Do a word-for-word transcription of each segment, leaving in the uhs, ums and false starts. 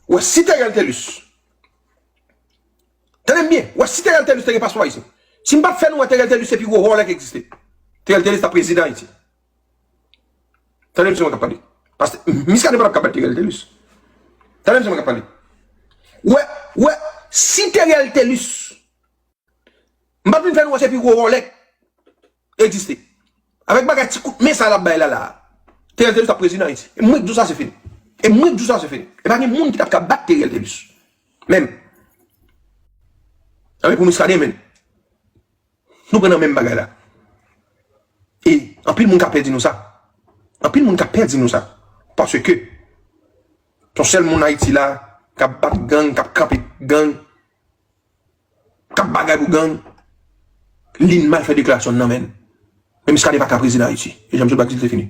Ou wè, si Theriel Thelus, tande m byen, ou wè, si Theriel Thelus te gen paspò ayisyen, si m pa t fè nou wè Theriel Thelus se pi gwo vòlè ki egziste. Theriel Thelus t ap prezidan Ayiti. Tande m se mwen k ap pale. Paske Muscadin pa t ap ka bat Theriel Thelus. Tande m se mwen k ap pale. Ou wè, ou wè, si Theriel Thelus, m pa t vin fè nou wè se pi gwo vòlè k egziste. Avèk bagay ti kout men sa l ap bay la la. Theriel Thelus t ap prezidan Ayiti. E mwen k di w sa se fini. E mwen k di w sa se fini. E pa gen moun ki t ap ka bat Theriel Thelus. Menm. Anben pou Muscadin menm. Nou pran nan menm bagay la. E anpil moun ka pè di nou sa. Anpil moun ka pè di nou sa. Paske se yon sèl moun Ayiti la k ap bat gang, k ap kanpe gang, k ap bagay pou gang. Lynn mal fè deklarasyon nan men l. Men Muscadin pa ka prezidan Ayiti. E jan m sot bat di l se fini.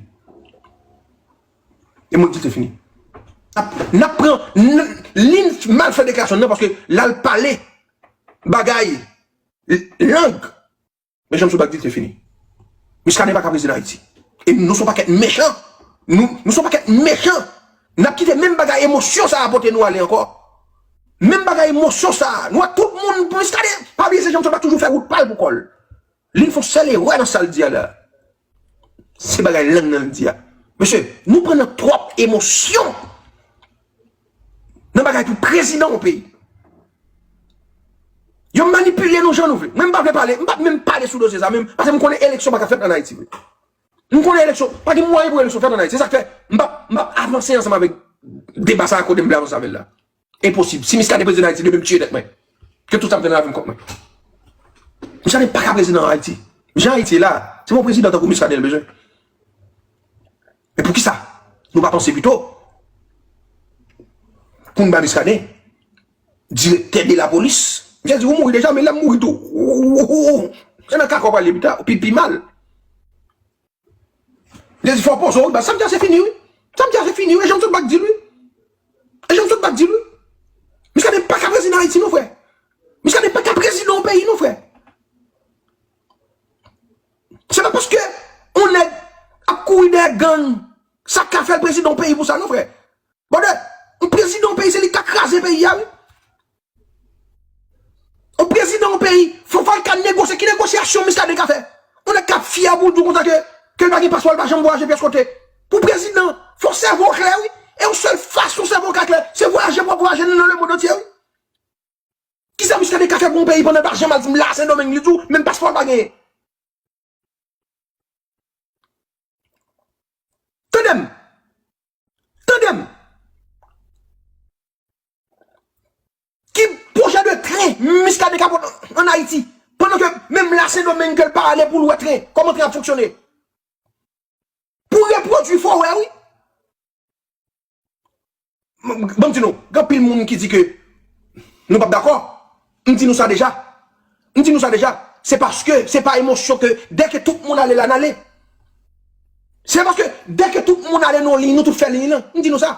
E mwen di l se fini. N ap, n ap pran, n, Lynn mal fè deklarasyon nan paske l al pale bagay, l, lang. Men jan m sot bat di l se fini. Muscadin pa ka prezidan Ayiti. E nou se yon pakèt mechan. Nou, nou se yon pakèt mechan. N ap kite menm bagay emosyon sa a pote nou ale ankò. Menm bagay emosyon sa a. Nou wè tout moun, Muscadin, pa bliye se jan m sot bat toujou fè wout pa l pou kò l. Lynn fè yon sèl erè nan sa l di a la. Se bagay lang nan l di a. Mesye, nou pran nan twòp emosyon nan bagay pou prezidan yon peyi. Yo manipile nou jan nou vle. Mwen, m pa vle pale, m pa t menm pale sou dosye sa menm, paske m konnen eleksyon pa ka fèt ann Ayiti vre. M konnen eleksyon, pa gen mwayen pou eleksyon fèt ann Ayiti. Se sa k fè m p ap, m p ap avanse ansanm avèk deba sa a kote m vle avanse avè l la. Enposib. Si Muscadin prezidan Ayiti, demen m tiye tèt mwen. Ke tout sa m fè nan lavi m kont mwen. Muscadin pa ka prezidan Ayiti. Jan Ayiti ye la, se pa yon prezidan tankou Muscadin l bezwen. Men poukisa nou pa panse pito pou n ba Muscadin direktè de lapolis? Misye di ou mouri deja, men lè m mouri tou. Ou, ou, ou, ou. Se nan kaka w prale pita, pi, pi mal. Misye di fò w poze w, wi, baz, sa m di a se fini, wi. Sa m di a se fini, wi. E jan m sot bat di l, wi. E jan m sot bat di l, wi. Muscadin pa ka prezidan Ayiti, non, frè. Muscadin pa ka prezidan yon peyi, non, frè. Se pa paske yon nèg ap kouri dèyè gang, sa ka fè l prezidan yon peyi pou sa, non, frè. Brother, yon prezidan yon peyi, se li k ka kraze peyi a, wi. Yon prezidan yon peyi, fò, fò l ka negosye. Ki negosyasyon Muscadin ka fè? Yon nèg k ap fyè pou di w konsa ke, ke l pa gen paspò, l pa janm vwayaje pyès kote. Pou prezidan, fò sèvo w klè, wi. E yon sèl fason sèvo w ka klè, se vwayaje pou w ap vwayaje nan lemonn antye, wi. Kisa Muscadin ka fè pou yon peyi pandan l pa janm al la Sendomeng, li di w menm paspò l pa genyen? Tande m. Tande m. Ki pwojè de tren Muscadin ka pote ann Ayiti? Pandan ke menm la Sendomeng ke l pa ale pou l wè tren, kòman tren ap fonksyone? Pou repwodui fò w wè, wi. Ban m di nou, gen anpil moun ki di ke nou p ap dakò. M di nou sa deja. M di nou sa deja. Se paske se pa emosyon ke dèke tout moun ale la, n ale. Se paske dèke tout moun ale nan yon liy, nou tout fè liy lan. M di nou sa.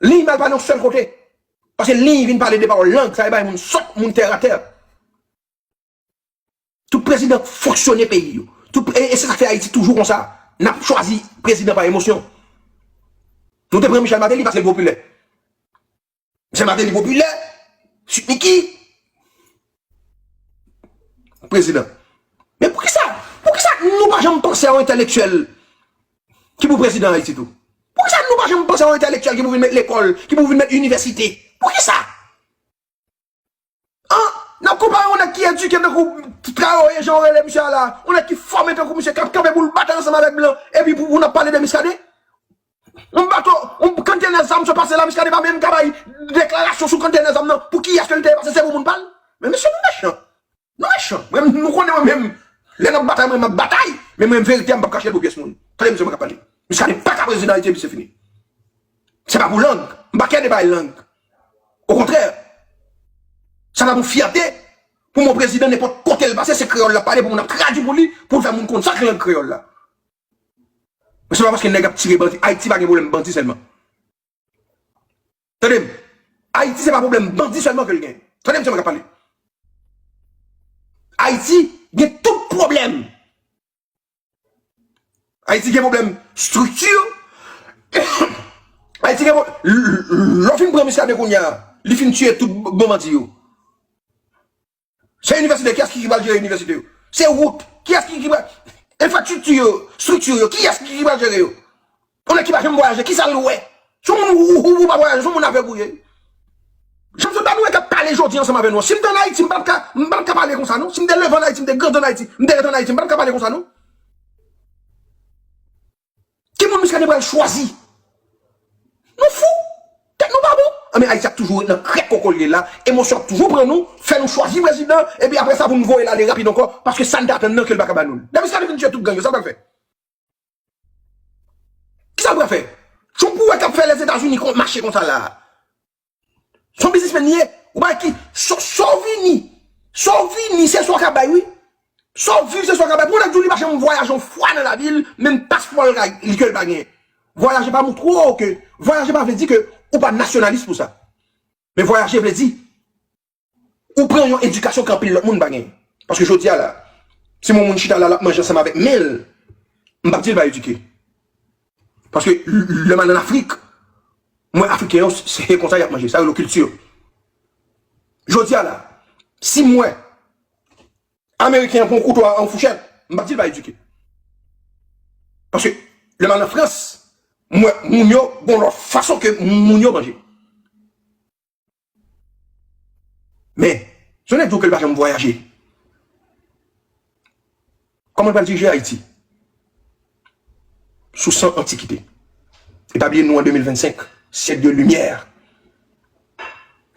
Liy mal pa nan yon sèl kote. Paske liy vin pale de pawòl lang, sa e bay moun sòt, moun tèratè. Tout prezidan fonksyone peyi yo. Tout, e, e se sa k fè Ayiti toujou konsa. N ap chwazi prezidan pa emosyon. Nou te pran Michel Martelly paske l popilè. Michel Martelly popilè, Sweet Micky, prezidan. Men poukisa, poukisa nou pa janm panse a yon entèlektyèl ki pou prezidan Ayiti tou? Poukisa nou pa janm panse a yon entèlektyèl ki pou vin met lekòl, ki pou vin met inivèsite? Poukisa? An, n ap konpare yon nèg ki edike tankou Traoré, jan w rele misye a la, yon nèg ki fòme tankou misye, k ap kanpe pou l batay ansanm avèk blan, epi pou, pou n ap pale de Muscadin? Yon bato, yon kantene zam sot pase la, Muscadin pa menm ka bay deklarasyon sou kantene zam nan, pou kiyès ke l te ye pase, se pou moun pa l? Men mesye, nou mechan. Nou mechan. Mwen, nou konnen mwen menm, lè n ap batay, mwen, m ap batay, men mwen, verite a, m p ap kache l pou pyès moun. Tande misye, mwen k ap pale. Muscadin pa ka prezidan Ayiti, epi se fini. Se pa pou lang. M pa kè de bay lang. Okontrè, sa pa pou fyète pou mwen prezidan nenpòt kote l pase, se kreyòl l ap pale pou moun ap tradui pou li, pou l fè moun konn sa k lang kreyòl la. Men se pa paske nèg ap tire bandi. Ayiti pa gen pwoblèm bandi sèlman. Tande m. Ayiti se pa pwoblèm bandi sèlman ke l gen. Tande m, se mwen k ap pale. Ayiti gen tout pwoblèm. Ayiti gen pwoblèm estrikti. Ayiti gen pwob-, l-, l-, lè w fin pran Muscadin kounye a, li fin tiye tout bon bandi yo. Se inivèsite, kiyès ki, ki pral jere inivèsite yo? Se wout, kiyès ki, ki pral, enfrastrikti yo, estrikti yo, kiyès ki, ki pral jere yo? Yon nèg ki pa janm vwayaje, kisa l wè? Se yon moun ou, ou, ou pa vwayaje, se yon moun avèg ou ye. Jan m sot ba nou e k ap pale jodi ansanm avè nou an. Si m te ann Ayiti, m pa t ka, m pa t ka pale konsa non. Si m te leve ann Ayiti, m te grandi ann Ayiti, m te rete ann Ayiti, m pa t ka pale konsa non. Ki moun Muscadin pral chwazi? Nou fou! Tèt nou pa bon! Anben Ayiti ap toujou ret nan krèk koko l ye la, emosyon ap toujou pran nou, fè nou chwazi prezidan, epi apre sa pou nou voye l ale rapid ankò, paske sa n t atann nan ke l pa ka ba nou l. Depi Muscadin fin tiye tout gang yo, sa l pral fè? Kisa l pral fè? Se yon pou wè k ap fè Lèzetazini kon, mache konsa la. Se yon biznismenn li ye. Ou pa ki, sa, sa w vini. Sa w vini, se sa w ka bay, wi. Sa w viv, se sa w ka bay. Pou yon nèg di w li pa janm vwayaje yon fwa nan lavi l, menm paspò l ka, li ke l pa genyen. Vwayaje pa montre w ke, vwayaje pa vle di ke ou pa nasyonalis pou sa. Men vwayaje vle di, ou pran yon edikasyon ke anpil lòt moun pa genyen. Paske jodi a la, si yon moun chita la, l ap manje ansanm avèk men l, m p ap di l pa edike. Paske l-, lè m al ann Afrik, m wè Afriken yo, se, se konsa y ap manje. Sa rele kilti. Jodi a la, si m wè Ameriken an pran yon kouto a, yon fouchèt, m p ap di l pa edike. Paske lè m al an Frans, m wè moun yo, gon lòt fason ke moun yo manje. Men, si yon nèg di w ke l pa janm vwayaje, kòman l pral dirije Ayiti? Sou san antikite. E pa bliye nou an de mil vennsenk, syèk de limyè.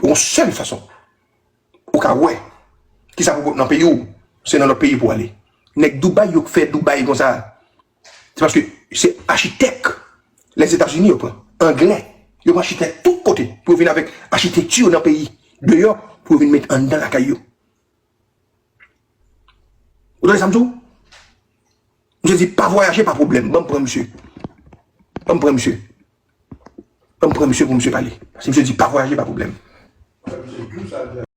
Yon sèl fason ou ka wè kisa pou bout nan peyi w, se nan lòt peyi pou w ale. Nèg Dubai yo k fè Dubai konsa. Se paske se achitèk Lèzetazini yo pran, anglè, yo pran achitèk tout kote pou yo vin avèk achitekti yo nan peyi deyò pou yo vin met anndan lakay yo. Ou tande sa m di w? Misye di pa vwayaje pa pwoblèm. Ban m pran misye. Ban m pran misye. Ban m pran misye pou misye pale. Si misye di pa vwayaje pa pwoblèm.